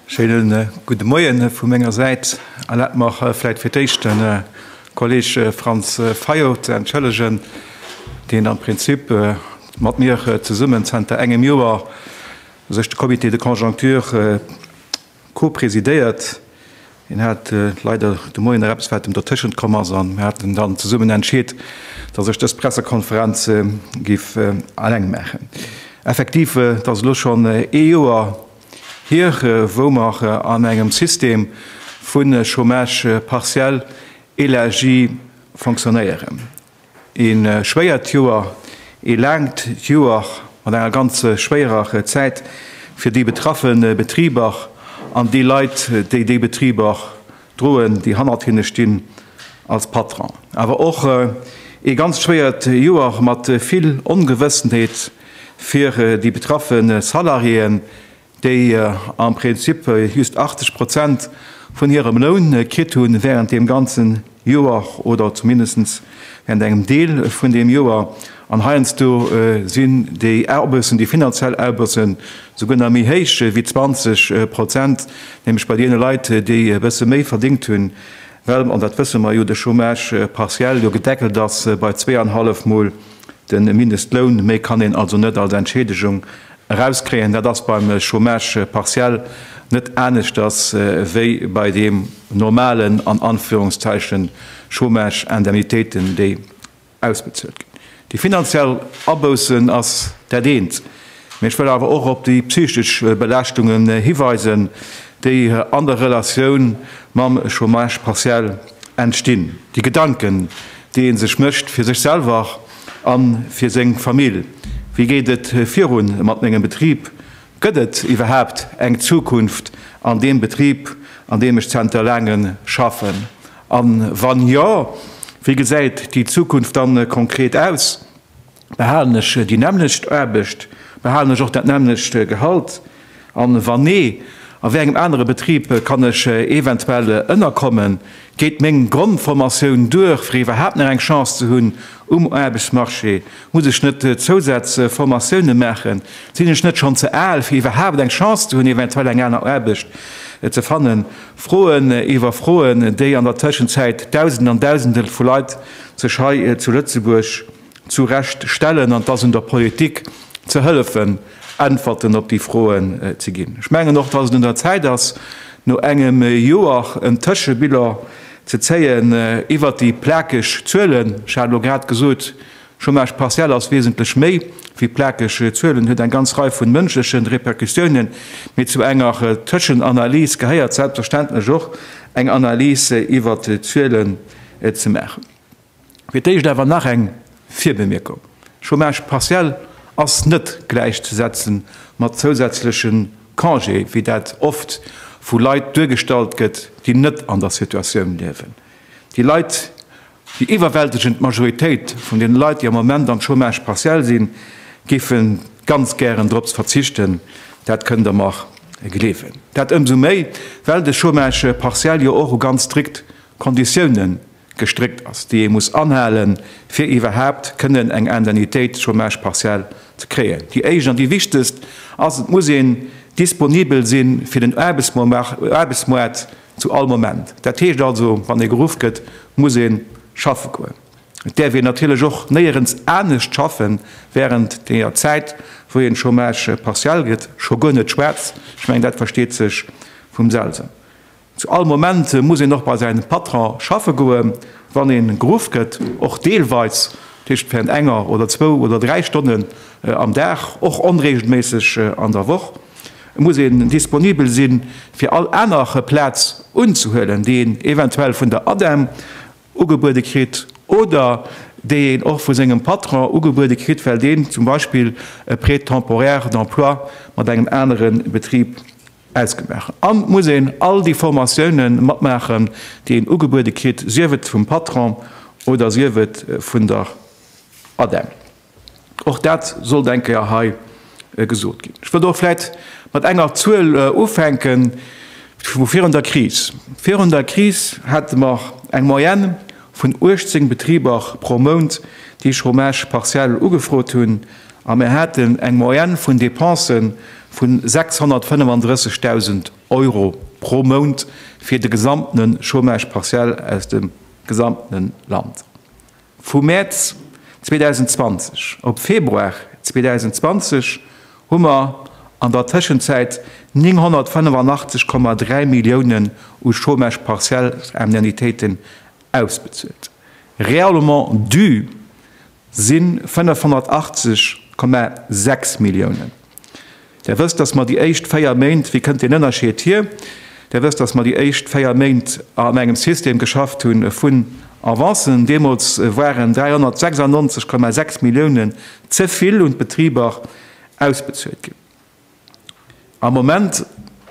Schéine gudde Moien vu menger Säit. Erlaabt mer vläit fir d'éischt de Kolleg Franz Fayot ze entschëllegen, deen am Prinzip mat mir zesummen zanter engem Joer sech de Comité de conjoncture co-presidéiert. Hien hat leider de Moien nach eppes, wat em dertëschent komm ass, an mir haten dann zesummen entscheet, dass ech dës Pressekonferenz géif alleng maachen. Effektiv, et ass elo schonn ee Joer hier, wou mer an engem System vu Chômage partiel élargi fonctionnéieren. Ee schwéiert Joer, ee laangt Joer mat enger ganz schwéierer Zäit fir déi betraffe Betriber an déi Leit, déi déi Betriber droen, déi hannert hinne stinn als Patron. Awer och ee ganz schwéiert Joer mat vill Ongewëssenheet fir déi betraffe Salariéen, déi am Prinzip just 80 Prozent vun hirem Loun kritt hu während deem ganze Joer oder zumindest während engem Deel vun deem Joer. An heiansdo sinn déi Abussen, déi finanziell Abussen, souguer nach méi héich wéi 20 Prozent, nämlech bei deene Leit, déi e bësse méi verdéngt hunn, well, an dat wësse mer jo, de Chômage partiel jo gedeckelt ass bei zweeanhallef Mol de Mindestloun. Méi kann een also net als Entschiedegung Erauskréien. Dat ass beim Chômage partiel net aneschters wéi bei deem normalen, an Anführungszeichen, Chômage-Indemnitéiten, déi ausbezuelt ginn. Déi finanziell Aboussen ass dat eent, mee ech wëll awer och op déi psychesch Belaaschtungen hiweisen, déi an der Relatioun mam Chômage partiel entstinn, déi Gedanken, déi ee sech mécht fir sech selwer a fir seng Famill. Wéi geet et virun mat mengem Betrib? Gëtt et iwwerhaapt eng Zukunft an deem Betrib, an deem ech zanter laange schaffen? A wann jo, wéi gesäit déi Zukunft dann konkret aus? Behalen ech déi nämmlecht Aarbecht? Behalen ech och dat nämmlecht Gehalt? An wann nee, a wéi engem anere Betrib kann ech eventuell ënnerkommen? Geet meng Grondformatioun duer, fir iwwerhaapt nach eng Chance ze hunn um Aarbechtsmarché? Muss ech net Zousazformatioune maachen? Sinn ech net schonn ze al, fir iwwerhaapt eng Chance ze hunn, eventuell eng aner Aarbecht ze fannen? Froen iwwer Froen, déi an der Tëschenzäit Dausenden an Dausende vu Leit sech hei zu Lëtzebuerg zu Recht stellen. An et ass un der Politik ze hëllefen, Äntwerten op déi Froen ze ginn. Ech mengen och, dass et un der Zäit ass, no engem Joer en Tëschebilan ze zéien iwwert déi plakeg Zuelen. Ech hat elo grad gesot, Chômage partiel ass wesentlech méi wéi plakeg Zuelen, huet eng ganz Rei vun mënschleche Repercussiounen. Mee zu enger Tëschenanalys gehéiert selbstverständlech och, eng Analys iwwert d'Zuelen ze maachen. Fir d'éischt awer nach eng Virbemierkung, Chômage partiel ass net gläichzesetze mat zousätzleche Congé, wéi dat oft vu Leit duergestallt gëtt, déi net an der Situatioun liewen. Déi Leit, déi iwwerwältegend Majoritéit vun deene Leit, déi am Moment am Chômage partiel sinn, géife ganz gären drops verzichten, dat kënnt Der mer gleewen. Dat ëmsou méi, well de Chômage partiel jo och u ganz strikt Konditiounen gestréckt ass, déi ee muss anhalen, fir iwwerhaapt kënnen eng Indemnitéit chômage partiel ze kréien. Déi éischt an déi wichtegst ass, Et muss een disponibel si fir den Aarbechtsmoart zu all Moment. Dat heescht also, wann ee geruff gëtt, muss ee schaffe goen. Et däerf een natierlech och néierens anescht schaffe während deeër Zäit, wou een Chômage partiel gëtt, scho guer net schwaarz. Ech mengen, dat versteet sech vum selwen. Zu all Moment muss een och bei säin Patron schaffe goen, wann een geruff gëtt, och deelweis, dat heescht während enger oder zwou oder 3 Stonnen am Dag, och onregelméisseg an der Woch. Et muss een disponibel sinn, fir all aner Plaz unzehuelen, déi een eventuell vun der ADEM ugebuede kritt oder déi een och vu sengem Patron ugebuede kritt, well deen zum Beispill e Prêt temporaire d'emploi mat engem anere Betrib Ausgemaach. An et muss een all déi Formatiounen matmaachen, déi een ugebuede kritt, sief et vum Patron oder sief et vun der ADEM. Och dat sollt eng Kéier hei gesot ginn. Ech wëllt och vläicht mat enger Zuel ufänken vu virun der Kris. Virun der Kris hate mer eng Moyenne vun 18 Betriber pro Mount, déi Chômage partiel ugefrot hunn. A mir haten eng Moyenne vun Dépensen vu 635.000 Euro pro Mount fir de gesamtene Chômage partiel aus dem gesamtene Land. Vu Mäerz 2020 op Februar 2020 hu mer an der Tëschenzäit 985,3 Milliounen u Chômage partiel-Indemnitéiten ausbezuelt. Réellement dû si 580,6 Milliounen. Där wësst, dass mer déi éischt 4 Méint, wéi kënnt deen Ënnerscheed hier? Där wësst, dass mer déi éischt 4 Méint an engem System geschafft hu vun Avancen. Deemools waren 396,6 Milliounen ze vill un d'Betriber ausbezuelt ginn. Am Moment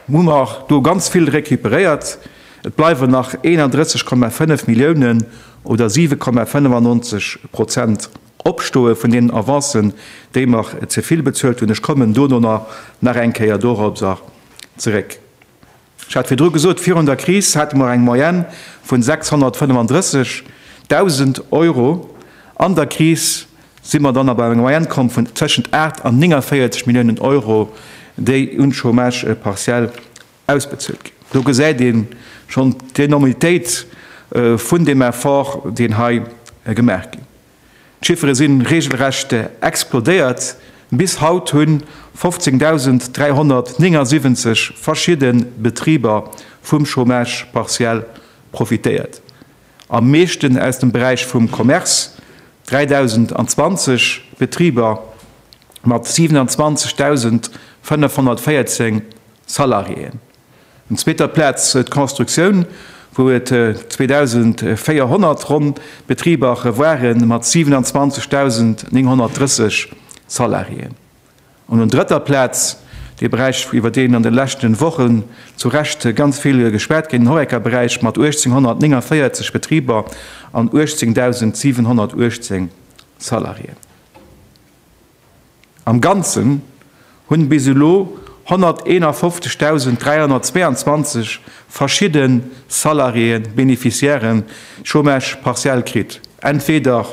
hu mer do ganz vill recuperéiert. Et bleiwen nach 31,5 Milliounen oder 7,95 Prozent opstoe vun deenen Avancen, déi mer ze vill bezuelt hunn. Ech kommen dono nach eng Kéier doropser zeréck. Ech hat virdru gesot, virun der Kris hate mer eng Moyenne vun 635.000 Euro. An der Kris si mer dann op eng Moyenne komm vun tëschent 8 an 49 Milliounen Euro, déi un Chômage partiel ausbezuelt ginn. Do gesäit ee schonn d'Enormitéit vun deem Effort, deen hei gemaach ginn. D'Chiffere si regelrecht explodéiert. Bis haut hu 15.379 verschidde Betriber vum Chômage partiel profitéiert. Am meeschten aus dem Beräich vum Commerce, 3.020 Betriber mat 27.514 Salariéen. Un zweeter Plaz d'Constructioun, wou et 2.400 ronn Betriber ware mat 27.930 Salariéen. An un drëtter Plaz dee Beräich, iwwer deen an de leschte Wochen zu Recht ganz vill geschwat ginn, den Horeca-Beräich mat 1.849 Betriber an 18.718 Salariéen. Am Ganzen hunn bis elo 151.322 verschidde Salariéen, Beneficiairen, Chômage partiel kritt, entweder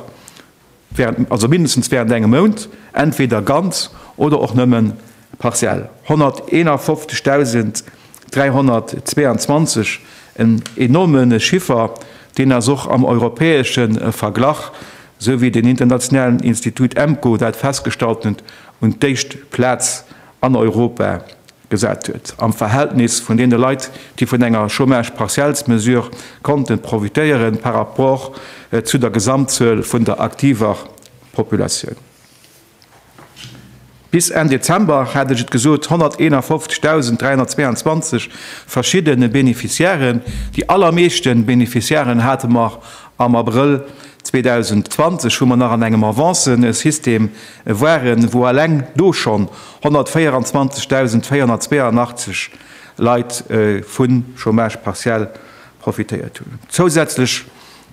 während, also mindestens während engem Mount, entweder ganz oder och nëmme partiell. 151.322, en enorme Chiffer, deen ass och am europäesche Verglach esou wéi den internationalen Institut EMCO dat festgestallt huet, un d'éischt Plaz an Europa gesat huet am Verhältnis vun deene Leit, déi vun enger Chômage-partiels-Mesure konnte profitéieren, par rapport zu der Gesamtzuel vun der aktiver Populatioun. Bis Enn Dezember, hat ech et gesot, 151.322 verschidde Beneficiairen. Déi allermeeschte Beneficiairen hate mer am Abrëll 2020, wou mer nach an engem Avancësystem waren, wou eleng do schonn 124.482 Leit vu Chômage partiel profitéiert hunn. Zousätzlech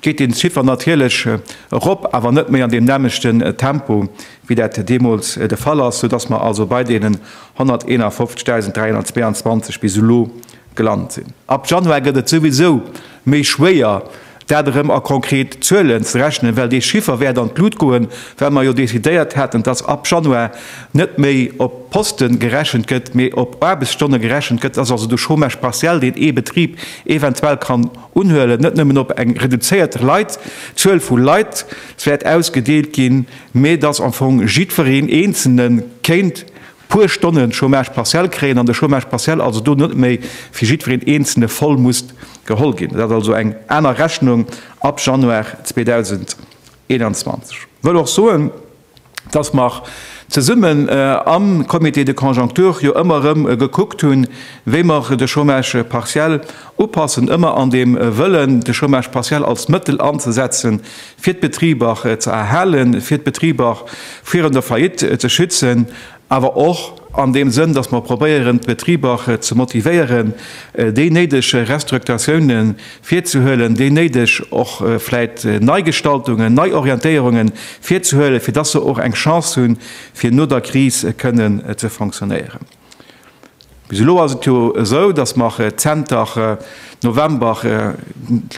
geet deen Chiffer natierlech erop, awer net méi an deem nämmlechten Tempo, wéi dat deemools de Fall ass, soudass mer also bei deenen 151.322 bis elo gelant sinn. Ab Januar gëtt et souwisou méi schwéier, dat erëm a konkret Zuelen ze rechnen, well dee Chiffer wäert an d'Lut goen, well mer jo decidéiert haten, dass ab Januar net méi op Poste gerechent gëtt, mee op Aarbechtsstonne gerechent gëtt, dass also de Chômage partiel, deen ee Betrib eventuell kann unhuelen, net nëmmen op eng reduzéiert Leit, Zuel vu Leit wäert ausgedeelt ginn, mee dass am Fong jiddwereen Eenzelne kéint puer Stonne Chômage partiel kréien an de Chômage partiel also do net méi fir jiddwereen Eenzelne voll muss geholl ginn. Dat ass also eng aner Rechnung ab Januar 2021. Wëll och soen, dass mer zesummen am Comité de conjoncture jo ëmmer erëm gekuckt hunn, wéi mer de Chômage partiel upassen, ëmmer an deem Wëllen, de Chômage partiel als Mëttel anzesetzen, fir d'Betriber ze erhalen, fir d'Betriber virun der Faillite ze schützen, awer och an deem Sënn, dass mer probéieren, d'Betriber ze motivéieren, déi néideg Restructuratiounen virzehuelen, déi néideg och vläit Neigestaltungen, Neiorientéierungen virzehuelen, fir dass se och eng Chance hunn, fir no der Kris kënnen ze fonctionnéieren. Bis elo ass et jo esou, dass mer zenter November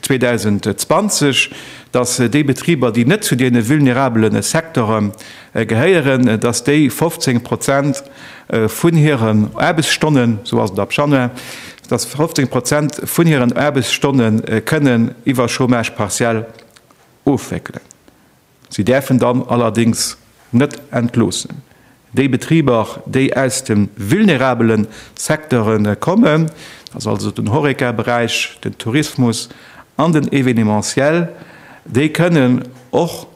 2020, dass déi Betriber, déi net zu deene vulnerabele Secteure gehéieren, dass déi 15 Prozent vun hiren Aarbechtsstonnen, esou ass et ab Januar, dass 15 Prozent vun hiren Aarbechtsstonne kënnen iwwer Chômage partiel ofwéckelen. Si däerfen dann allerdéngs net entloossen. Déi Betriber, déi aus de vulnerabele Secteure kommen, dat ass also den Horeca-Beräich, den Tourismus an den Événementiel, déi kënnen och,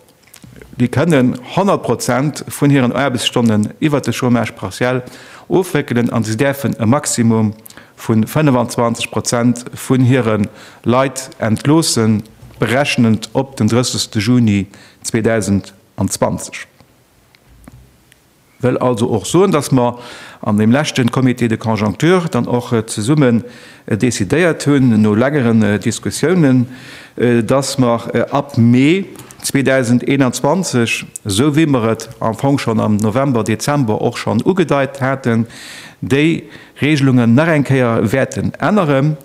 déi kënnen 100 Prozent vun hiren Aarbechtsstonnen iwwert de Chômage partiel ofwéckelen a si däerfen e Maximum vu 25 Prozent vun hire Leit entloossen, berechnend op den 30. Juni 2020. Wëll also och soen, dass mer an deem leschten Comité de conjoncture dann och zesummen decidéiert hunn, no längeren Diskussiounen, dass mer ab Mee 2021, esou wéi mer et am Fong schonn am November, Dezember och schonn ugedeit haten, déi Regelungen nach eng Kéier wäerten änneren,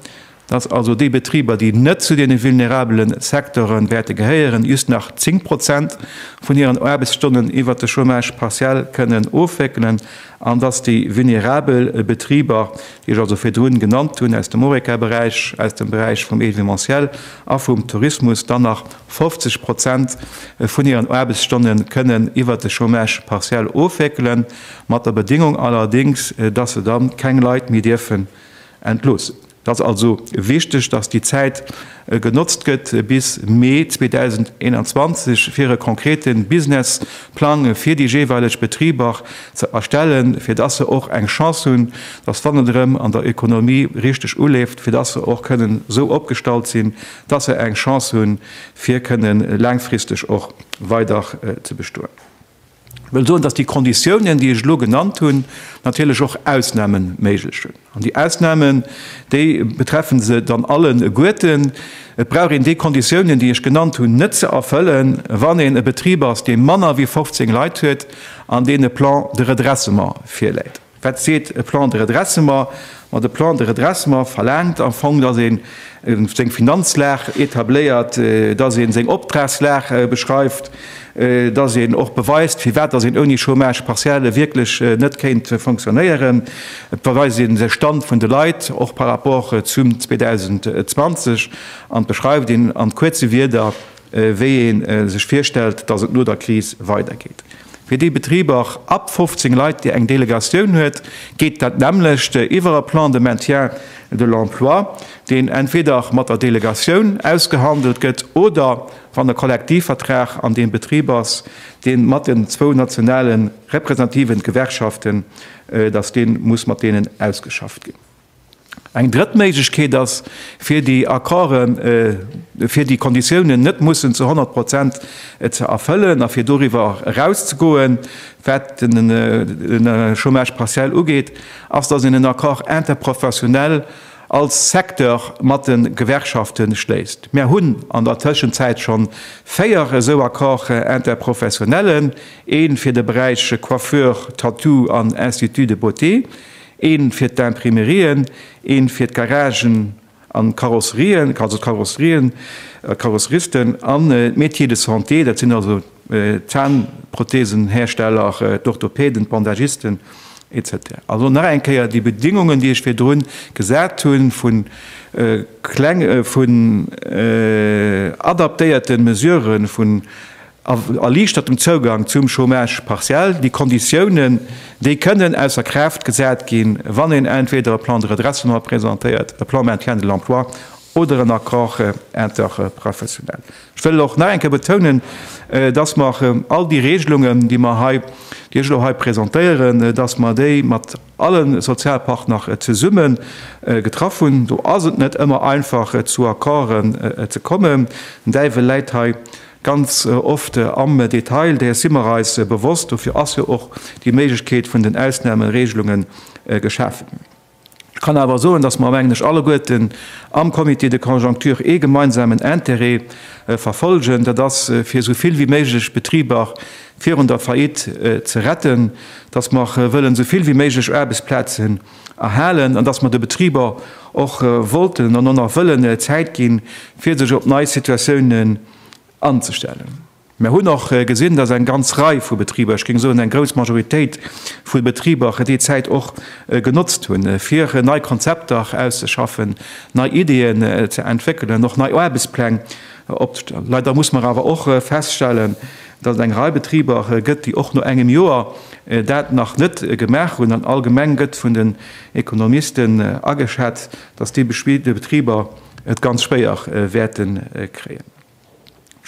dass also déi Betriber, déi net zu deene vulnerabele Secteure wäerte gehéieren, just nach 10 Prozent vun hiren Aarbechtsstonnen iwwert de Chômage partiel kënnen ofwéckelen an dass déi vulnerabel Betriber, déi ech also virdrun genannt hunn, aus dem Horeca-Beräich, aus dem Beräich vum Événementiel a vum Tourismus, dann nach 50 Prozent vun hiren Aarbechtsstonne kënnen iwwert de Chômage partiel ofwéckelen, mat der Bedingung allerdéngs, dass se da keng Leit méi dierfen entloossen. Et ass also wichteg, dass déi Zäit genotzt gëtt bis Mee 2021, fir e konkrete Businessplang fir déi jeeweileg Betriber ze erstellen, fir dass se och eng Chance hunn, dass wann et erëm an der Ökonomie richteg uleeft, fir dass se och kënnen esou opgestallt sinn, dass se eng Chance hunn, fir kënnen laangfristeg och weider ze bestoen. Ech wëll soen, dass déi Konditiounen, déi ech elo genannt hunn, natierlech och Ausnahme méiglech hunn. An déi Ausnahmen, déi betreffen se dann alleguerten. Et brauch een déi Konditiounen, déi ech genannt hunn, net ze erfëllen, wann een e Betrib ass, dee manner wéi 15 Leit huet an deen e Plan de redressement virläit. Wat seet e Plan de redressement? Ma de Plan de redressement verlaangt am Fong, dass ee seng Finanzlag etabléiert, dass ee seng Optragslag beschreift, dass een och beweist, firwat dass een ouni Chômage partiel wierklech net kéint fonctionnéieren. Et beweist een de Stand vun de Leit, och par rapport zum 2020, an et beschreift een an kuerze Wierder, wéi ee sech virstellt, datt et no der Kris weidergeet. Fir déi Betriber ab 15 Leit, déi eng Delegatioun huet, geet dat nämmlecht iwwer e Plan de maintien de l'emploi, deen entweder mat der Delegatioun ausgehandelt gëtt oder, wann e Kollektivvertrag an deem Betrib ass, dee mat den zwou nationale representativen Gewerkschaften, datt dee muss mat deenen ausgeschafft ginn. Eng drëtt Méiglechkeet ass, fir déi Accorden, fir déi Konditiounen net mussen zu 100 Prozent ze erfëllen a fir doriwwer erauszegoen, wat de Chômage partiel ugeet, ass, dass een en Accord interprofessionnel als Secteur mat de Gewerkschafte schléisst. Mär hunn an der Tëschenzäit scho 4 esou Accords interprofessionnellen, ee fir de Beräich Coiffure, Tattoo an Institut de beauté, Een fir d'Imprimerien, een fir d'Garagen an d'Karosserien, also d'Karosserien, d'Karosseristen an d'Métiers de santé, dat sinn also d'Zahnprothesenhersteller, d'Orthopäden, d'Bandagisten, etc. Also nach eng Kéier, déi Bedingungen, déi ech virdrun gesat hunn, vu kleng, vun adaptéierte Mesuren, vun Erliichtertem Zougang zum Chômage partiel, déi Konditiounen, déi kënnen ausser Kraaft gesat ginn, wann een entweder e Plan de redressement presentéiert, e Plan maintien de l'emploi oder en Accord interprofessionnel. Ech wëll och nach eng Kéier betounen, dass mer all déi Regelungen, déi mer hei, déi ech elo hei presentéieren, dass mer déi mat alle Sozialpartner zesumme getraff hunn. Do ass et net ëmmer einfach, zu Accorden ze kommen. Den Däiwel läit hei Ganz oft am Detail, där si mer eis bewosst. Dofir ass jo och déi Méiglechkeet vun den Ausnahmeregelunge geschafe ginn. Ech kann awer soen, dass mer, mengen ech, alleguerten am Comité de conjoncture ee gemeinsamen Intérêt verfolgen, dat ass, fir esou vill wéi méiglech Betriber. virun der Faillite ze retten, dass mer wëllen esou vill wéi méiglech Aarbechtsplazen erhalen an dass mer de Betriber och wollten an och nach wëllen Zäit ginn, fir sech op nei Situatiounen anzestellen. Mer hunn och gesinn, dass eng ganz Rei vu Betriber, ech géing soen eng grouss Majoritéit vu Betriber, déi Zäit och genotzt hunn, fir nei Konzepter auszeschaffen, nei Ideeën ze entwéckelen, och nei Aarbechtspläng opzestellen. Leider muss mer awer och feststellen, dass et eng Rei Betriber gëtt, déi och no engem Joer dat nach net gemaach hunn. An allgemeng gëtt vun den Ekonomisten ageschat, dass déi Betriber et ganz schwéier wäerte kréien.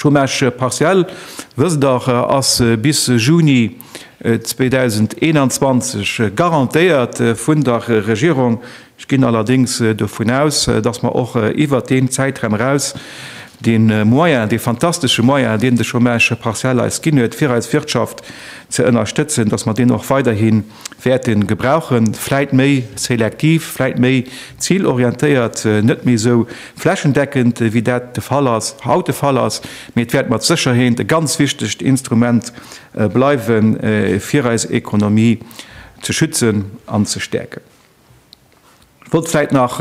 Chômage partiel, wësst Der, ass bis Juni 2021 garantéiert vun der Regierung. Ech ginn allerdéngs dovun aus, dass mer och iwwert deen Zäitraum eraus dee Moyen, dee fantastesche Moyen, deen de Chômage partiel eis ginn huet, fir eis Wirtschaft ze ënnerstëtzen, dass mer deen och weiderhi wäerte gebrauchen, vläit méi selektiv, vläit méi zilorientéiert, net méi esou flächendeckend, wéi dat de Fall ass, haut de Fall ass, mee et wäert mat Sécherheet e ganz wichtegt Instrument bleiwen, fir eis Ekonomie ze schützen an ze stäerken. Ech wollt vläit nach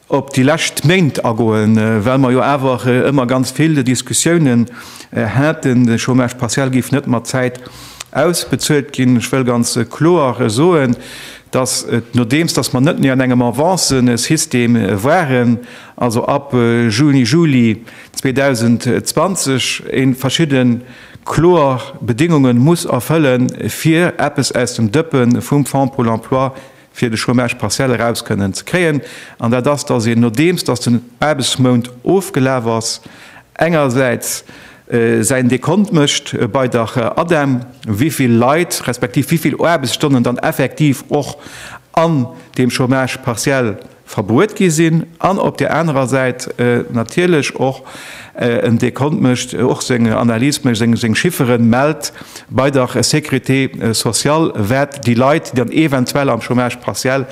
op déi lescht Méint agoen, well mer jo awer ëmmer ganz vill Diskussiounen haten, de Chômage partiel géif net mat Zäit ausbezuelt ginn. Ech wëll ganz kloer soen, dass et, nodeems dass mer net méi an engem Avancesystem waren, also ab Juni, Juli 2020, ee verschidde kloer Bedéngunge muss erfëllen, fir eppes aus dem Dëppe vum Fonds pour l'emploi fir de Chômage partiel eraus kënnen ze kréien, an dat ass, dass een, nodeems dass den Aarbechtsmount ofgelaf ass, engersäits säin Dekont mécht bei der ADEM, wéi vill Leit respektiv wéi vill Aarbechtsstonnen dann effektiv och an deem Chômage partiel verbruet gi sinn, an op där anerer Säit natierlech och en Dekont mécht, och seng Analys mécht, seng Chiffere mellt bei der Sécurité sociale, wat déi Leit, déi dann eventuell am Chômage partiel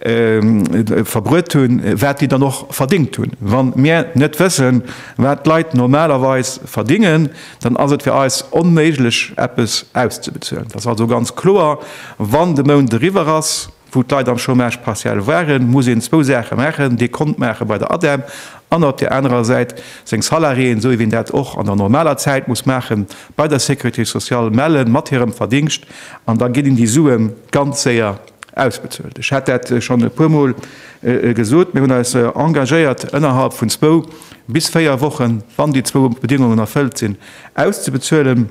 verbruet hunn, wat déi dann och verdéngt hunn. Wa mir net wëssen, wat d'Leit normalerweis verdingen, dann ass et fir eis onméiglech, eppes auszebezuelen. Dat ass also ganz kloer, wann de Mount eriwwer ass, wou d'Leit am Chômage partiel waren, muss een zwou Saache maachen, Dekont maache bei der ADEM an op där anerer Säit seng Salariéen, esou wéi een dat och an der normaler Zäit muss maachen, bei der Sécurité sociale melle mat hirem Verdingscht an da ginn déi Sue ganz séier ausbezuelt. Ech hat dat schonn e puermol gesot, Mir hunn eis engagéiert, ënnerhalb vun zwou bis véier Wochen, wann déi zwou Bedingungen erfëllt sinn, auszebezuelen.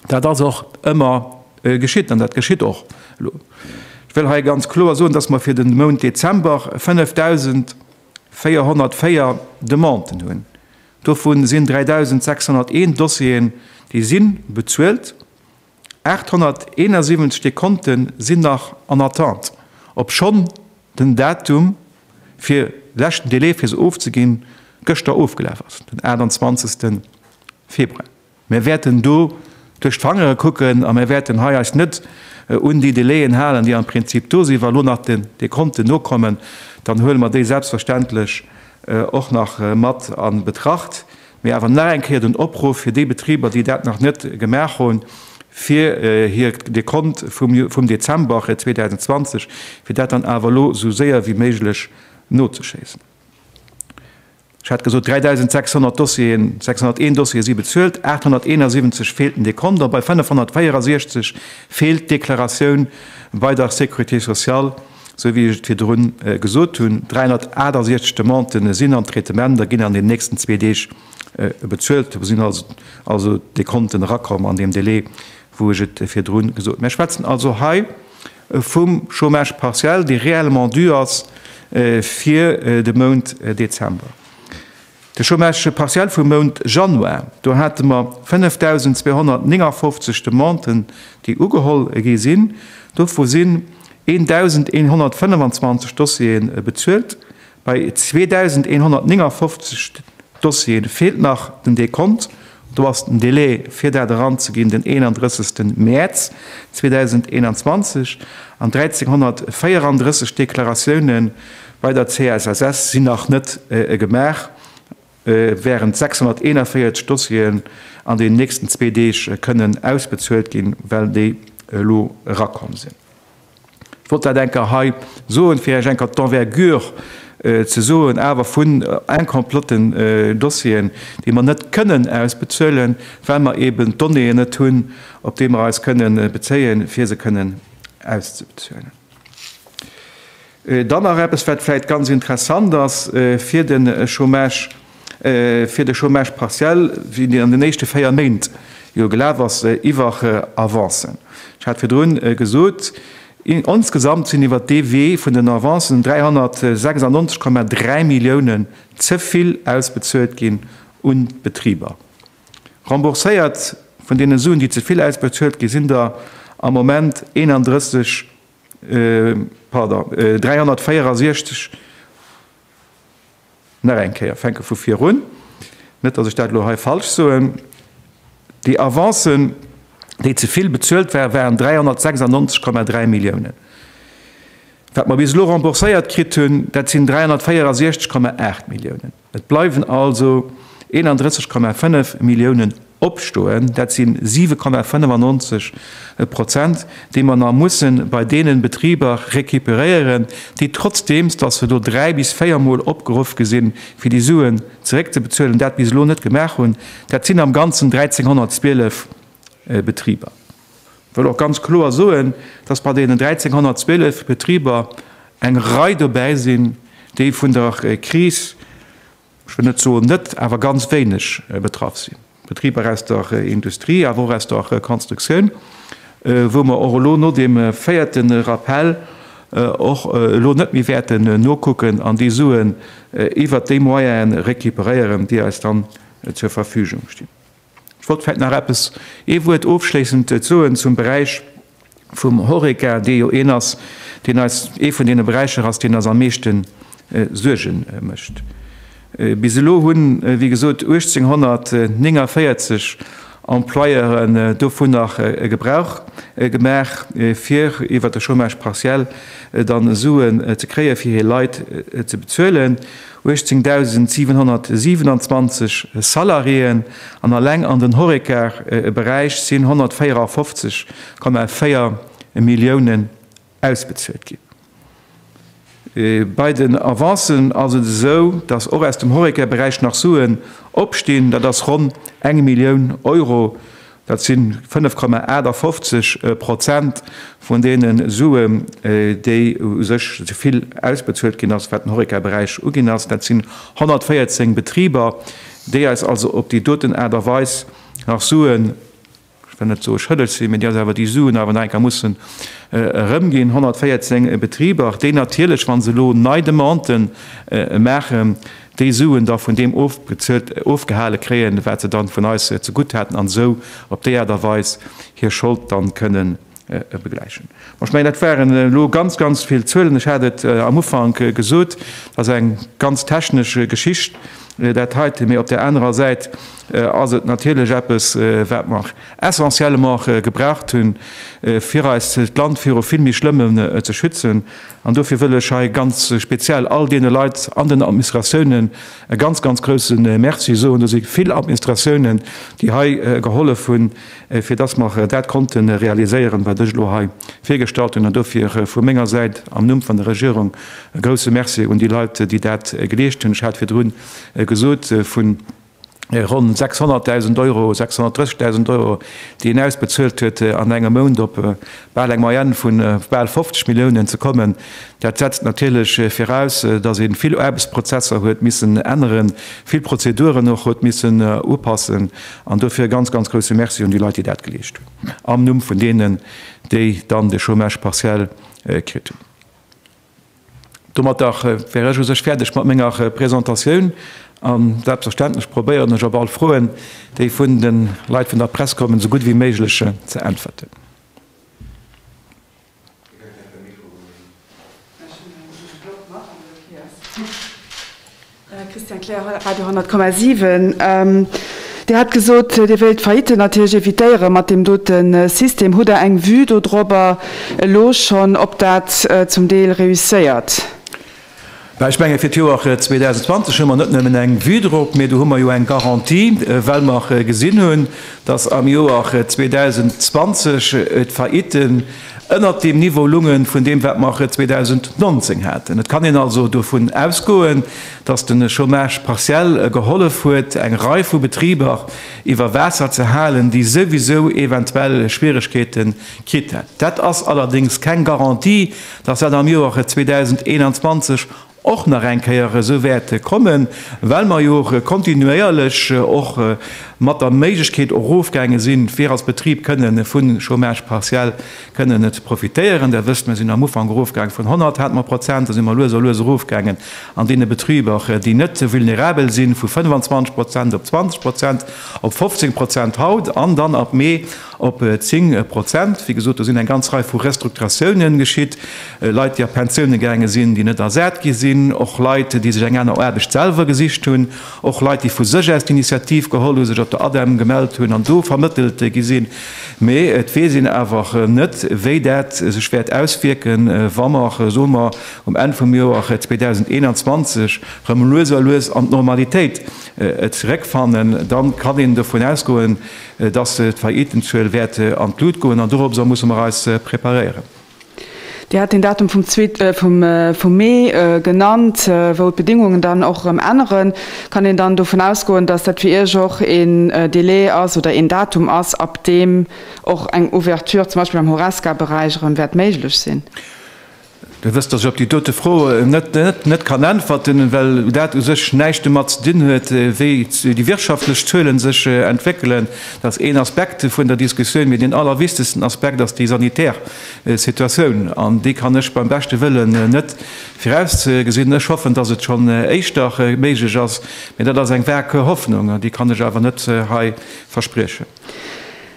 Dat ass och ëmmer geschitt an dat geschitt och elo. Ech wëll hei ganz kloer soen, dass mer fir de Mount Dezember 5.404 Demanden hunn. Dovu sinn 3.601 Dossieren, déi si bezuelt. 871 Dekonte sinn nach en attente, obschonn den Datum fir leschten Délai fir se ofzeginn gëschter ofgelaf ass, den 28. Februar. Mir wäerten do duerch d'Fangere kucken a mir wäerten hei eis net un déi Délaiën halen, déi am Prinzip do sinn. Wa lo nach Dekonten nokommen, dann huele mer déi selbstverständlech och nach mat a Betracht. Mee awer nach eng Kéier den Opruff fir déi Betriber, déi dat nach net gemaach hunn, fir hir Dekont vum Dezember 2020, fir dat dann awer elo esou séier wéi méiglech nozeschéissen. Ech hat gesot, 3.600 Dossieren, 601 Dossiere si bezuelt, 871 feelt den Dekont a bei 564 feelt d'Deklaratioun bei der Sécurité sociale, esou wéi ech et virdrun gesot hunn. 368 Demandë sinn am Traitement a ginn an den nächsten zwee Deeg bezuelt. Do sinn also d'Dekonten erakomm an deem Délai, wou ech et virdrun gesot hunn. Mir schwätzen also hei vum Chômage partiel, dee réellement dû ass fir de Mount Dezember. De Chômage partiel vum Mount Januar, do hate mer 5.259 Demanden, déi ugeholl gi sinn. Dovu sinn 1.125 Dossiere bezuelt. Bei 2.159 Dossiere feelt nach den Dekont. Do ass den Delai, fir dat eranzeginn, den 31. Mäerz 2021. An 1.334 Deklaratioune bei der CSSS sinn nach net gemaach, wärend 641 Dossieren. an den nächsten zwee Deeg kënnen ausbezuelt ginn, well déi elo erakomm sinn. Ech wollt dat eng Kéier hei soen, fir Iech eng Kéier d'Envergure ze soen awer vun incomplotten Dossieren, déi mer net kënnen ausbezuelen, well mer eeben d'Donnéeën net hunn, op déi mer eis kënnen bezéien, fir se kënnen auszebezuelen. Dann nach eppes, wat vläicht ganz interessant ass fir de Chômage, fir de Chômage partiel, wéi deen an den éischte véier Méint jo gelaf ass, iwwer Avancen. Ech hat virdrun gesot, insgesamt sinn iwwert dee Wee vun den Avancen 396,3 Milliounen ze vill ausbezuelt ginn un d'Betriber. Rembourséiert vun deene Suen, déi ze vill ausbezuelt gi sinn, der am Moment 31, pardon, 364, nach eng Kéier, fänke vu vir un, net datt ech dat elo hei falsch soen, déi Avancen, déi ze vill bezuelt waren, waren 396,3 Milliounen. Wat mer bis elo rembourséiert kritt hunn, dat sinn 364,8 Milliounen. Et bleiwen also 31,5 Milliounen opstoen, dat si 7,95 Prozent, déi mer nach musse bei deene Betriber recuperéieren, déi trotzdeems datt se elo dräi bis véiermol opgeruff gi sinn, fir déi Suen zeréckzebezuelen, dat bis elo net gemaach hunn. Dat sinn am Ganzen 1.312 Betriber. Ech wëll och ganz kloer soen, datt bei deenen 1.312 Betriber eng Rei dobäi sinn, déi vun der Kris, ech wëll net soen net, awer ganz wéineg betraff sinn. Betriber aus der Industrie, awer och aus der Konstruktioun, wou mer och elo no deem véierte Rappel och elo net méi wäerten nokucken an déi Suen iwwert déi Moyene récupéréieren, déi eis dann zur Verfügung stinn. Ech wollt vläicht nach eppes, ee Wuert ofschléissend soen zum Beräich vum Horeca, dee jo een ass, deen eis, ee vun deene Beräicher ass, deen eis am meeschte Suerge mécht. Bis elo hunn, wéi gesot, 1.849 Employeuren dovunner Gebrauch gemaach, fir iwwert de Chômage partiel dann Suen ze kréien, fir hir Leit ze bezuelen. 18.727 Salariéen an alleng an den Horeca-Beräich sinn 154,4 Milliounen ausbezuelt ginn. Bei den Avancen ass et esou, datt och aus dem Horeca-Beräich nach Suen opstinn, dat ass ronn eng Millioun Euro. Dat si 5,58 Prozent vun deene Suen, déi u sech ze vill ausbezuelt ginn ass, wat den Horeca-Beräich uginn ass. Dat sinn 114 Betriber, déi eis also op déi doten Aart a Weis nach Suen, ech wëll net soe schëlleg sinn, mä déi eis awer déi Suen awer nach eng Kéier mussen erëmginn. 114 Betriber, déi natierlech, wa se elo nei Demandë maachen, déi Suen da vun deem ofbezuelt, ofgehale kréien, wat se dann vun eis zegutt haten, an esou op déi Aart a Weis hir Schold dann kënnen begläichen. Bon, ech mengen, dat waren elo ganz, ganz vill Zuelen. Ech hat et am Ufank gesot, dat ass eng ganz technesch Geschicht, dat heite, mee op där anerer Säit ass et natierlech eppes, wat mer essentiellement gebraucht hunn, fir eis d'Land viru vill méi Schlëmmem ze schützen. An dofir wëll ech hei ganz speziell all deene Leit an den Administratiounen e ganz, ganz grouse Merci soen. Do si vill Administratiounen, déi hei gehollef hunn, fir dass mer dat konnte realiséieren, wat ech elo hei virgestallt hunn. An dofir vu menger Säit am Numm vun der Regierung e grouse Merci un déi Leit, déi dat geleescht hunn. Ech hat virdru gesot, vun ronn 600.000 Euro, 630.000 Euro, déi een ausbezuelt huet an engem Mount, op bal eng Moyenne vu bal 50 Milliounen ze kommen, dat setzt natierlech viraus, datt ee vill Aarbechtsprozesser huet missen änneren, vill Prozeduren och huet missen upassen. An dofir e ganz, ganz grouse Merci un déi Leit, déi dat geleescht hunn, am Numm vun deenen, déi dann de Chômage partiel kritt hunn. Domatter wär ech u sech fäerdeg mat menger Presentatioun a selbstverständlech probéieren ech op all Froen, déi vun de Leit vun der Press kommen, esou gutt wéi méiglech ze äntwerten. Christian Kleer, Radio 10,7. Dir hat gesot, Dir wéilt Faillitten natierlech evitéiere mat deem dote System. Hutt Der eng Vue dodrobber elo schonn, ob dat zum Deel reusséiert? Mä ech menge fir d'Joer 2020 hu mer net nëmmen eng Vue drop, mee do hu mer jo eng Garantie, well mer gesinn hunn, dass am Joer 2020 d'Faillitten ënnert deem Niveau lunge vun deem, wat mer 2019 haten. Et kann een also dovun ausgoen, dass de Chômage partiel gehollef huet, eng Rei vu Betriber iwwer Waasser ze halen, déi souwisou eventuell Schwieregkeete kritt hätt. Dat ass allerdéngs keng Garantie, dass dat am Joer 2021 och nach eng Kéier esou wäert kommen, well mer jo kontinuéierlech och mat der Méiglechkeet erofgaange sinn, fir als Betrib kënnen vu Chômage partiel kënnen ze profitéieren. Der wësst, mir sinn am Ufank erofgaange vun 100, hate mer, Prozent, da si mer lues a lues erofgaangen an deene Betriber, déi net vulnerabel sinn, vu 25 Prozent op 20 Prozent, op 15 Prozent haut an dann ab Mee Op 10 Prozent. Wéi gesot, do sinn eng ganz Rei vu Restrukturatiounen geschitt, Leit, déi a Pensioune gaange sinn, déi net ersat gi sinn, och Leit, déi sech eng aner Aarbecht selwer gesicht hunn, och Leit, déi vu sech aus d'Initiativ geholl hu sech op der ADEM gemellt hunn an do vermëttelt gi sinn. Mee et weess een awer net, wéi dat sech wäert auswierken, wa mer, soe mer, um Enn vum Joer 2021 erëm lues a lues an d'Normalitéit zeréckfannen. Da kann een dovun ausgoen, dass d'Faillitenzuel wäert an d'Lut goen an doropser musse mer eis preparéieren. Dir hat den Datum vum vum Mee genannt, wou d'Bedingungen dann och erëm änneren. Kann een dann dovun ausgoen, dass dat fir Iech och een Délai ass oder een Datum ass, ab deem och eng Ouverture zum Beispill am Horesca-Beräich erëm wäert méiglech sinn? Dir wësst, dass ech op déi dote Fro net net kann äntwerten, well dat u sech näischt domat ze dinn huet, wéi déi wirtschaftlech Zuele sech entwéckelen. Dat ass een Aspekt vun der Diskussioun, mee deen allerwichtegsten Aspekt ass déi sanitär Situatioun, an déi kann ech beim beschte Wëllen net virausgesinn. Ech hoffen, dass et schonn éischter méiglech ass, mee dat ass eng vag Hoffnung, déi kann ech awer net hei verspriechen.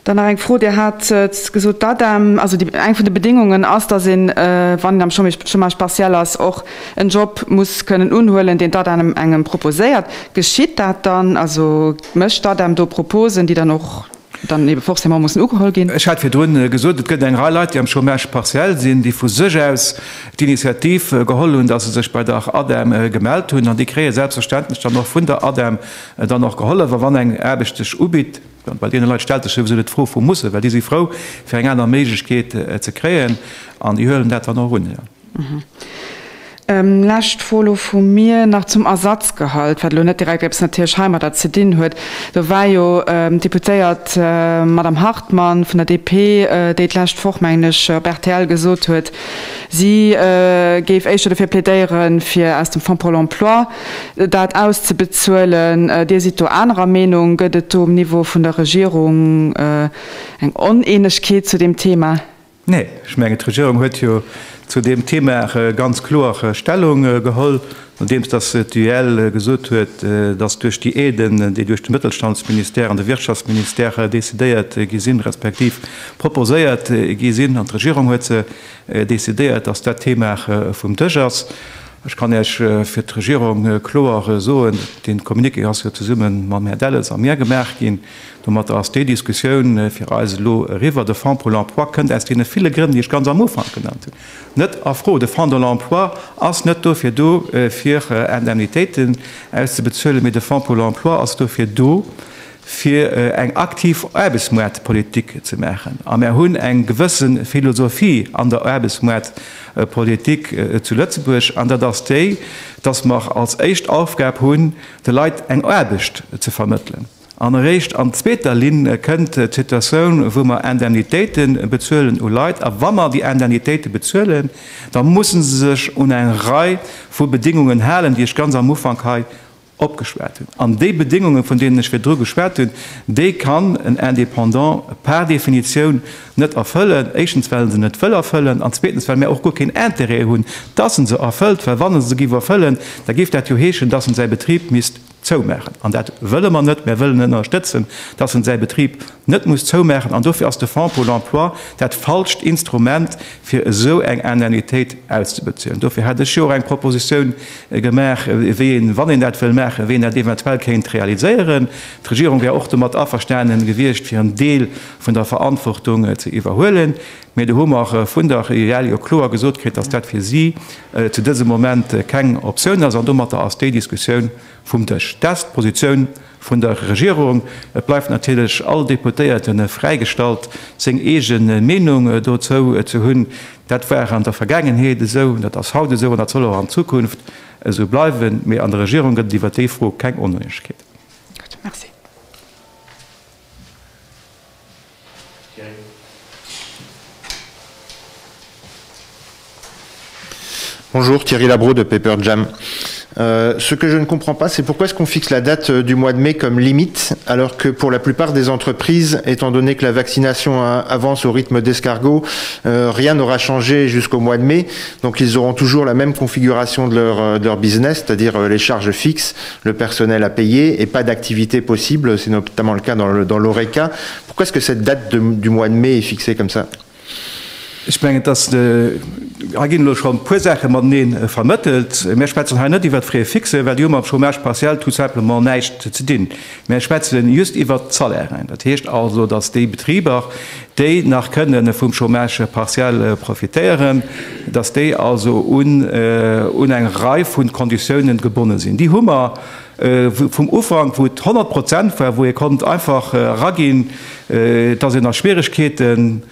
Dann nach eng Fro, Dir hat gesot, d'ADEM, also déi, eng vun de Bedingungen ass, datt een, wann een am Chômage partiel ass, och en Job muss kënnen unhuelen, deen d'ADEM engem proposéiert. Geschitt dat dann? Also mécht d'ADEM do Proposen, déi dann och dann ebe forcément mussen ugeholl ginn? Ech hat virdrun gesot, et gëtt eng Rei Leit, déi am Chômage partiel sinn, déi vu sech aus d'Initiativ geholl hunn, datt se sech bei der ADEM gemellt hunn, an déi kréie selbstverständlech dann och vun der ADEM dann och gehollef. A wann eng Aarbecht sech ubitt, Bei deene Leit stellt sech souwisou net d'Fro vum mussen, well déi si frou, fir eng aner Méiglechkeet ze kréien an déi huelen dat dann och un. Lescht Fro elo vu mir nach zum Ersatzgehalt, wat elo net direkt eppes natierlech heimadder ze dinn huet. Do war jo d'Deputéiert Madame Hartmann vun der DP, déi d'lescht Woch, mengen ech, op rtl gesot huet, si géif éischter dofir plädéieren, fir aus dem Fonds pour l'emploi dat auszebezuelen. Dir sidd do anerer Meenung. Gëtt et do um Niveau vun der Regierung eng Oneenegkeet zu deem Thema? Nee, ech mengen, d'Regierung huet jo zu deem Thema ganz kloer Stellung geholl, nodeems datt d'UEL gesot huet, datt duerch déi Aiden, déi duerch de Mëttelstandsministère an de Wirtschaftsministère decidéiert gi sinn, respektiv proposéiert gi sinn, an d'Regierung huet se decidéiert, datt dat Thema vum Dësch ass. Ech kann Iech fir d'Regierung kloer soen, dee Communiqué ass jo zesumme mam Här Delles a mir gemaach ginn, domatter ass déi Diskussioun fir eis elo eriwwer. De Fonds pour l'emploi kënnt aus deene ville Grënn, déi ech ganz am Ufank genannt hunn, net a Fro. De Fonds de l'emploi ass net dofir do, fir Indemnitéiten auszebezuelen, mee de Fonds pour l'emploi ass dofir do, fir eng aktiv Aarbechtsmoartpolitik ze maachen. A mär hunn eng gewësse Philosophie an der Aarbechtsmoartpolitik zu Lëtzebuerg, an dat ass déi, dass mer als éischt Aufgab hunn, de Leit eng Aarbecht ze vermëttelen. An eréischt an zweeter Linn kënnt d'Situatioun, wou mer Indemnitéite bezuelen u Leit. A wa mer déi Indemnitéite bezuelen, da musse se sech un eng Rei vu Bedingungen halen, déi ech ganz am Ufank hei opgeschwat hunn. An déi Bedéngungen, vun deenen ech virdru geschwat hunn, déi kann en Indépendant par Definitioun net erfëllen. Éischtens, well en se net wëll erfëllen, an zweetens, well mär och guer keen Intérêt hunn, dass en se erfëllt, well wann en se géif erfëllen, da géif dat jo heeschen, dass en säi Betrib misst zoumaachen. An dat wëlle mer net. Mär wëllen ënnerstëtzen, dass en säi Betrib net muss zoumaachen. An dofir ass de Fonds pour l'emploi dat falscht Instrument, fir esou eng Indemnitéit auszebezuelen. Dofir hat ech jo och eng Propositioun gemaach, wéi een, wann een dat wëll maachen, wéi een dat eventuell kéint realiséieren. D'Regierung wär och domat averstanen gewiescht, fir en Deel vun der Verantwortung ze iwwerhuelen. Mee do hu mer vun der UEL jo kloer gesot kritt, dass dat fir si zu dësem Moment keng Optioun ass. An domatter ass déi Diskussioun vum Dësch. Dat ass d'Positioun vun der Regierung. Et bleift natierlech all Deputéierte fräigestallt, seng eege Meenung dozou ze hunn. Dat war an der Vergaangenheet esou, dat ass haut esou an dat soll och an Zukunft esou bleiwen. Mee an der Regierung gëtt et iwwert déi Fro keng Oneenegkeet. Gutt, Merci. Bonjour, Thierry Labro de Paper Jam. Euh, ce que je ne comprends pas, c'est pourquoi est-ce qu'on fixe la date euh, du mois de mai comme limite, alors que pour la plupart des entreprises, étant donné que la vaccination avance au rythme d'escargot, euh, rien n'aura changé jusqu'au mois de mai. Donc ils auront toujours la même configuration de leur, euh, de leur business, c'est-à-dire euh, les charges fixes, le personnel à payer et pas d'activité possible. C'est notamment le cas dans l'ORECA. Pourquoi est-ce que cette date de, du mois de mai est fixée comme ça Ech mengen, dass hei ginn elo schonn e puer Saache matenee vermëttelt. Mir schwätzen hei net iwwert d'Frais fixes, well déi hu mam Chômage partiel tout simplement näischt ze dinn. Mir schwätze just iwwert d'Salairen. Dat heescht also, dass déi Betriber, déi nach kënne vum Chômage partiel profitéieren, dass déi also un eng Rei vu Konditiounen gebonne sinn. Déi hu mer vum Ufank, wou et 100 Prozent war, wou ee konnt einfach eraginn, dass een a Schwieregkeeten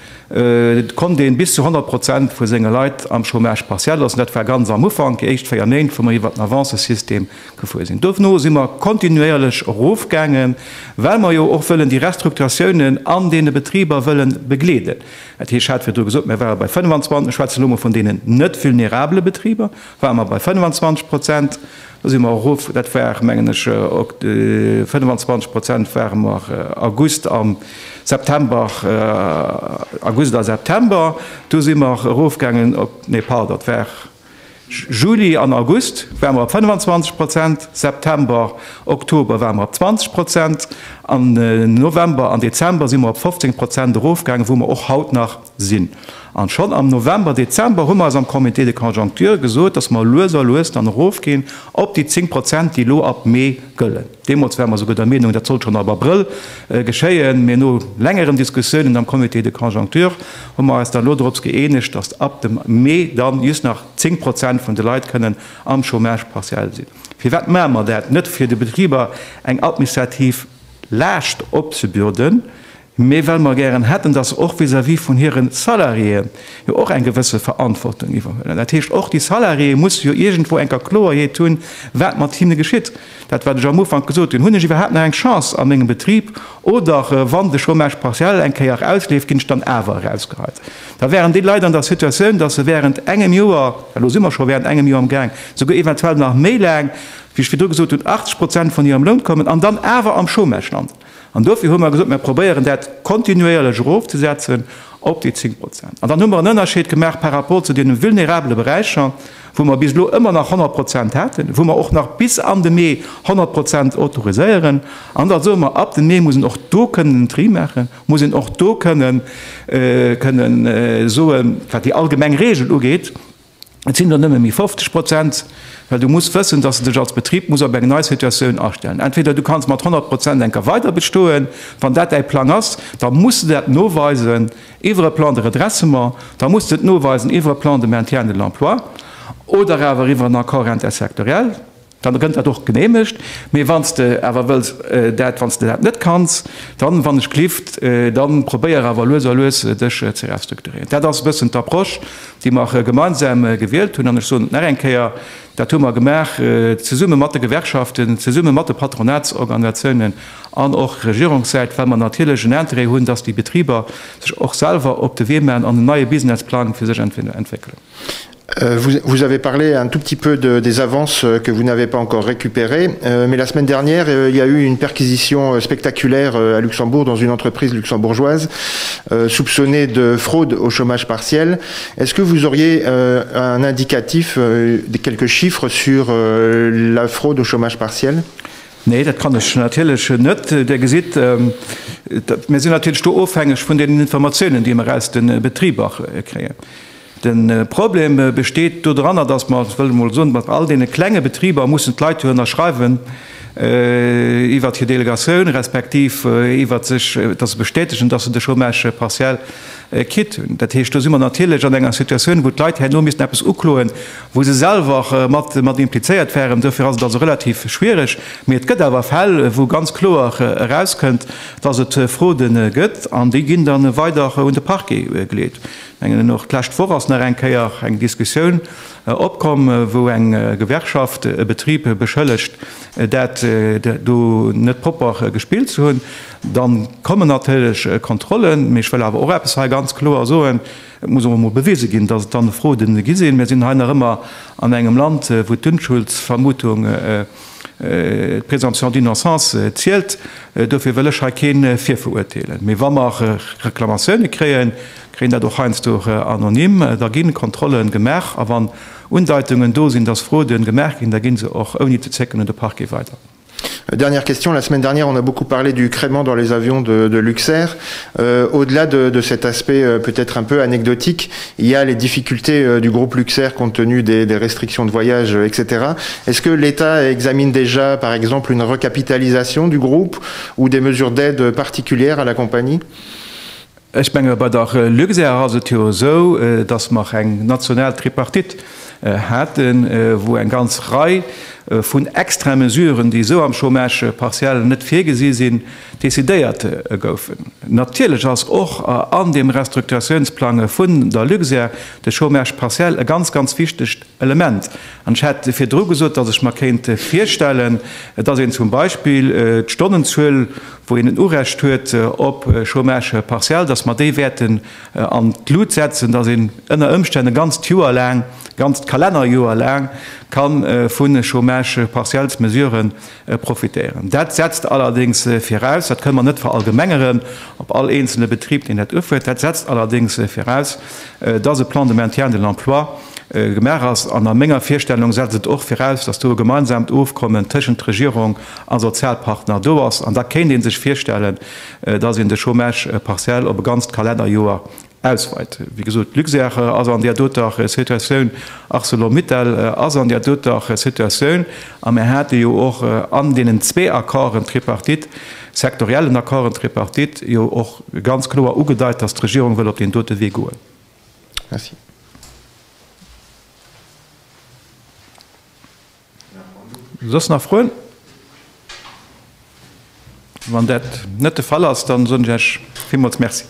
konnt een bis zu 100 Prozent vu senge Leit am Chômage partiel loossen. Dat war ganz am Ufank, déi éischt 4 Méint, wou mer iwwert den Avancesystem gefuer sinn. Dono si mer kontinuéierlech erofgaangen, well mer jo och wëllen déi Restrukturatiounen an deene Betriber wëllen begleeden. Dat heescht, ech hat virdru gesot, mir ware bei 25, ech schwätzen elo mol vun deenen net vulnerabele Betriber, ware mer bei 25 Prozent. Do si mer erof, dat war, mengen ech, 25 Prozent ware mer August a September, August a September. Du si mer erofgaangen op, nee, pardon, dat war Juli an August ware mer op 25 Prozent, September, Oktober ware mer op 20 Prozent an November an Dezember si mer op 15 Prozent erofgaangen, wou mer och haut nach sinn. An schonn am November, Dezember hu mer eis am Comité de conjoncture gesot, dass mer lues a lues dann erofginn op déi 10 Prozent, déi elo ab Mee gëllen. Deemools ware mer souguer der Meenung, dat sollt schonn ab Abrëll geschéien, mee no längeren Diskussiounen am Comité de conjoncture hu mer eis dann elo dorops gëeenegt, dass ab dem Mee dann just nach 10 Prozent vun de Leit kënnen am Chômage partiel sinn. Firwat maache mer dat? Net fir de Betriber eng administrativ Laascht opzebürden, mee well mer gären hätten, dass se och vis-à-vis vun hire Salariéen jo och eng gewësse Verantwortung iwwerhuelen. Dat heescht, och déi Salariéë musse jo iergendwou eng Kéier Kloerheet hunn, wat mat hinne geschitt. Dat, wat ech am Ufank gesot hunn, Hunn ech iwwerhaapt nach eng Chance a mengem Betrib oder wann de Chômage partiel eng Kéier ausleeft, ginn ech dann awer erausgeheit? Da wären déi Leit an der Situatioun, dass se während engem Joer, elo si mer scho während engem Joer amgaang, souguer eventuell nach méi laang, wéi ech virdru gesot hunn, 80 Prozent vun hirem Loun kommen an dann awer am Chômage landen. An dofir hu mer gesot, mir probéieren dat kontinuéierlech erofzesetzen op déi 10 Prozent. An dann hu mer en Ënnerscheed gemaach par rapport zu deene vulnerabele Beräicher, wou mer bis elo ëmmer nach 100 Prozent haten, wou mer och nach bis an de Mee 100 Prozent autoriséieren. An da soe mer, ab dem Mee muss een och do kënnen en Tri maachen, muss een och do kënnen, kënnen soen, wat déi allgemeng Regel ugeet, Et sinn der nëmme méi 50 Prozent, well du muss wëssen, dass de dech als Betrib muss op eng nei Situatioun astellen. Entweder du kanns mat 100 Prozent enker weider bestoen, wann dat däi Plang ass, da muss de dat noweisen iwwer e Plan de redressement, da muss de et noweisen iwwer e Plan de maintien de l'emploi oder awer iwwer en Accord intersectoriel. Dann gëtt dat och geneemegt. Mee wann s de awer wëlls dat, wann s de dat net kanns, dann, wann ech glift, dann probéier awer lues a lues dech ze restrukturéieren. Dat ass e bëssen d'Approche, déi mer gemeinsam gewielt hunn. An ech soen et nach eng Kéier, Dat hu mer gemaach zesumme mat de Gewerkschaften, zesumme mat de Patronatsorganisatiounen an och Regierungssäit, well mer natierlech en Interêt hunn, dass déi Betriber sech och selwer op de Wee maachen an en neie Businessplang fir sech entwéckelen. Euh, vous, vous avez parlé un tout petit peu de, des avances euh, que vous n'avez pas encore récupérées, euh, mais la semaine dernière, euh, il y a eu une perquisition spectaculaire à Luxembourg dans une entreprise luxembourgeoise euh, soupçonnée de fraude au chômage partiel. Est-ce que vous auriez euh, un indicatif, euh, quelques chiffres sur euh, la fraude au chômage partiel? Nee, dat kann ech natierlech net. Dir gesitt, mir sinn natierlech do ofhängeg vun deenen Informatiounen, déi mer aus de Betriber kréien. De Problem besteet dodranner, dass mer, ech wëll emol soen, mat all deene klenge Betriber mussen d'Leit jo ënnerschreiwen iwwert hir Delegatioun, respektiv iwwert sech, dass se bestätegen, dass se de Chômage partiel. Kritt hunn. Dat heescht, do si mer natierlech an enger Situatioun, wou d'Leit herno missten eppes ukloen, wou se selwer mat mat implizéiert wären. Dofir ass et also relativ schwierig. Mee et gëtt awer Fäll, wou ganz kloer erauskënnt, dass et Fraude gëtt, an déi ginn da weider un de Parquet geleet. Ech mengen, och d'lescht Woch ass nach eng Kéier eng Diskussioun opkomm, wou eng Gewerkschaft e Betrib beschëllegt, dat do net propper gespillt ze hunn. Dann kommen natierlech Kontrollen, mee ech wëll awer och eppes hei ganz kloer soen, Et muss och emol bewise ginn, dass et dann Fraude gi sinn. Mir sinn hei nach ëmmer an engem Land, wou d'Unschuldsvermutung, d'Présomption d'innocence zielt. Dofir wëll ech hei kee virverurteelen. Mee wa mer Reklamatioune kréien, kréien dat och heiansdo anonym, da gi Kontrolle gemaach. A wann Undeitungen do sinn, dass Fraude gemaach ginn, da gi se och ouni ze zécken un de Parquet weider. Dernière question, la semaine dernière on a beaucoup parlé du crément dans les avions de, de Luxair. Euh, Au-delà de, de cet aspect euh, peut-être un peu anecdotique, il y a les difficultés euh, du groupe Luxair compte tenu des, des restrictions de voyage, euh, etc. Est-ce que l'État examine déjà par exemple une recapitalisation du groupe ou des mesures d'aide particulières à la compagnie? Ech menge bei der Luxair ass et jo esou, datt mer eng national Tripartite haten, wou eng ganz Rei vun extra Mesuren, déi esou am Chômage partiel net virgesi sinn, decidéiert goufen. Natierlech ass och an deem Restrukturatiounsplang vun der Luxair de Chômage partiel e ganz, ganz wichtegt Element. An ech hat virdru gesot, datt ech mer kéint virstellen, datt een zum Beispill d'Stonnenzuel, wou een en Urecht huet op Chômage partiel, datt mer déi wäerten an d'Lut setzen, datt een ënner Ëmstänn e ganzt Joer laang, e ganzt Kalennerjoer laang ka vu Chômage partiels-Mesurë profitéieren. Dat setzt allerdéngs viraus, dat kënne mer net verallgemengeren op all eenzele Betrib, deen dat ufuert, dat setzt allerdéngs viraus, datt e Plan de maintien de l'emploi gemaach ass. An a menger Virstellung setzt et och viraus, datt do e gemeinsaamt Ofkommen tëschent Regierung a Sozialpartner do ass. An da kéint ee sech virstellen, datt een de Chômage partiel op e ganzt Kalennerjoer ausweit. Wéi gesot, d'Luxair ass an där doter Situatioun, Arcelor-Mittal ass an där doter Situatioun. A mir hate jo och an deenen zwee Accorden tripartite, sektoriellen Accorden tripartite, jo och ganz kloer ugedeit, datt d'Regierung wëll op deen dote Wee goen. Merci. Soss nach Froen? Wann dat net de Fall ass, dann soen ech Iech villmools Merci.